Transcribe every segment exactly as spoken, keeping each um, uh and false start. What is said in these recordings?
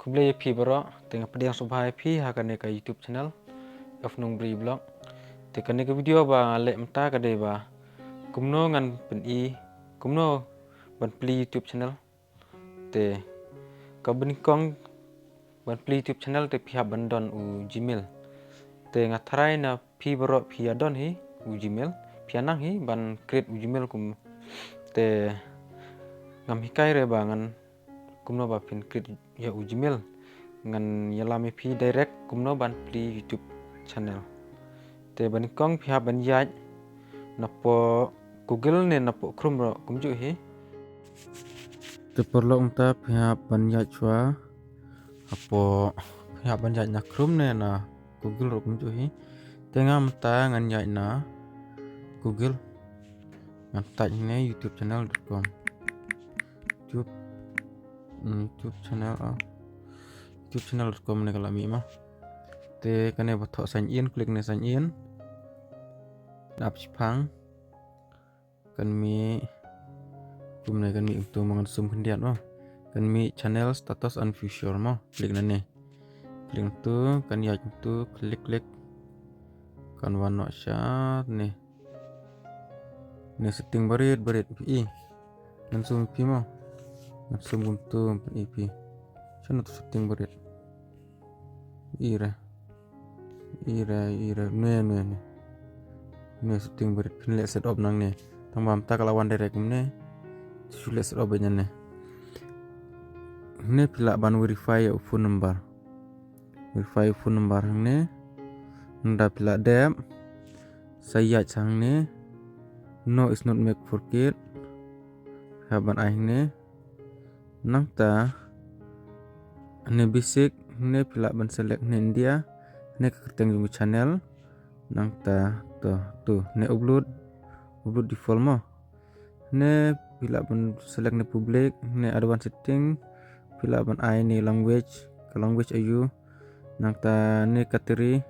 Khublei ïa phi baroh, te nga pdiang sngewbha ïa phi ha kane ka YouTube channel F Nongbri Vlog. Te kane ka video ba nga leh mynta ka dei ba kumno ngan pyni, kumno ban plie YouTube channel. Te kaba nyngkong ban plie YouTube channel te phi hap ban don u Gmail. Te nga tharai na phi baroh phi ïa don hi u Gmail, phi ïa nang hi ban create u Gmail kum. Te ngam hikai re ba ngan kumno ba phin create ïa u Gmail. Ngan ïalam ïa phi direct kumno ban plie YouTube channel. Te ba nyngkong phi hap ban ïaid napoh Google ne napoh Chrome ruh kumjuh hi. Te paralok, mynta phi hap ban ïaid shuwa hapoh, phi hap ban ïaid na Chrome ne na Google ruh kumjuh hi. Te nga mynta ngan ïaid na Google. Ngan type ne youtube channel dot com. YouTube, mm, YouTube channel, ah. YouTube channel dot com ne ka la mih ma. Te kane ba thoh sign in, click ne sign in. Ap shipang. Kan mih kumne, kan mih kumtu ma, ngan sum khyndiat ma. Kan mih channel status and feature ma. Click na ne. Click kumtu, kan ïaid kumtu, click, click. Kan wan noh sha ne. Ne setting barit, barit phi i. Ngan sum phi ma. Ngan sum kumtu, phi i phi. Sha na tu setting barit. Ira. Ira, ira. Ne, ne, ne. Ne setting barit phin leh set up nangne. Tang ba mynta ka la wan direct kumne. Shu leh set up beit nangne. Ne phi lah ban verify ïa u phone number. Verify u phone number hangne. Nda phi lah dep. Sa ïaid sa hangne. No is not make for kid. Phi hap ban ai hangne. Nangta ne basic, ne phi lah ban select ne India, ne ka kyrteng jong ka channel. Nangta to, to, ne upload, upload default mo. Ne phi lah ban select ne public, ne advanced setting, phi lah ban ai ne language, ka language aiu. Nangta ne category,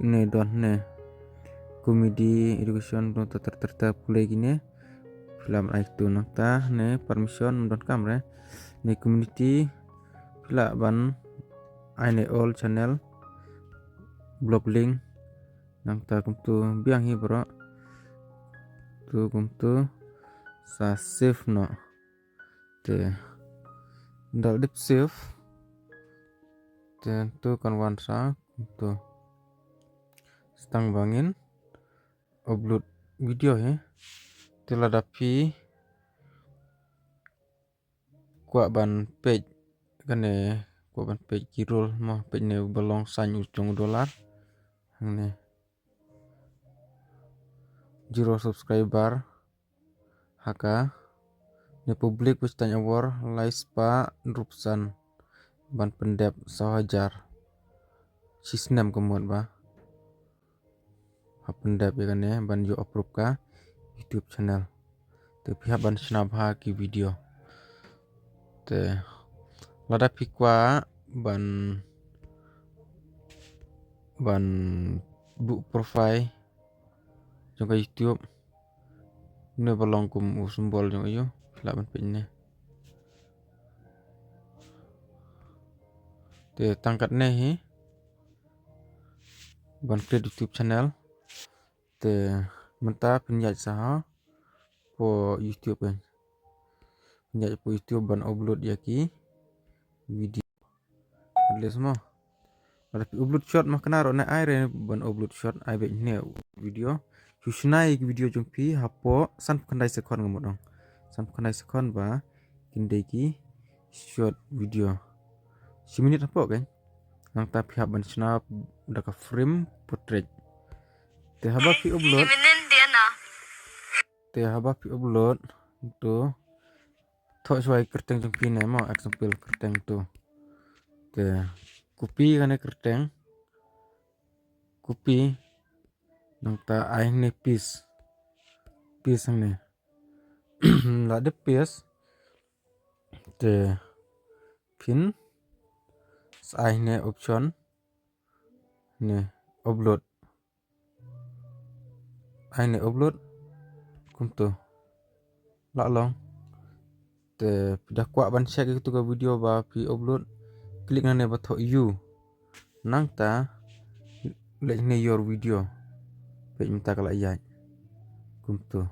ne don ne comedy, education, don ter ter ter pule kine. Phi lah ban ai tu nangta ne permission don kam re. Ne community phi lah ban ai ne all channel, blog link. Nangta kumtu biang hi bro. Tu kumtu sa save noh. Te nda dep save. Te tu kan wan sa kumtu. Sa tang ba ngin upload video hi. Te lada phi kwah ban peit kane, kwah ban peit ki rule mo, peit ne ba long sign u jong u dollar. Hangne zero subscriber. Haka ne public watch time hour lai spah hynriewphew san ban pyndep saw hajar. Shi snem ka mut ba ha pyndep ïa kane ban ïoh approve ka YouTube channel. Te phi hap ban shna bha ki video. Te lada phi kwah ban, ban buh profile jong ka YouTube. Ne ba long kum u symbol jong aiu, phi lah ban peit ne. Te tang katne hi ban create YouTube channel. Te mynta phin ïaid sa ha po YouTube kan. Phin ïaid po YouTube ban upload ïa ki video. At least mo. Lada phi upload short ma kane ruh ne ai re ban upload short, ai beit ne video. Shu shna ïa ki video jong phi hapoh sanphew khyndai second nga mut ong. Sanphew khyndai second ba kin dei ki short video. Shi minit hapoh kan. Nangta phi hap ban shna da ka frame portrait. Te haba phi upload. Te haba phi upload tu thoh shuwa ïa ka kyrteng jong phi ne mo, example kyrteng tu. Te copy kane kyrteng. Copy. Nangta ai hangne paste. Paste hangne. La dep paste. Te phin sa ai hangne option. Ne upload. Ai ne upload. Kumtu. La long. Te phi da kwah ban check ïa katu ka video ba phi upload. click hangne ba thoh you. Nangta leh hangne your video. Peit mynta ka la ïaid kumto.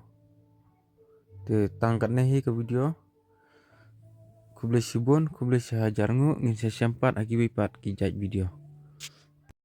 Te tang katne hi ka video. Khublei shibun, khublei shihajar nguh, ngin sa ïashem pat ha kiwei pat ki jait video.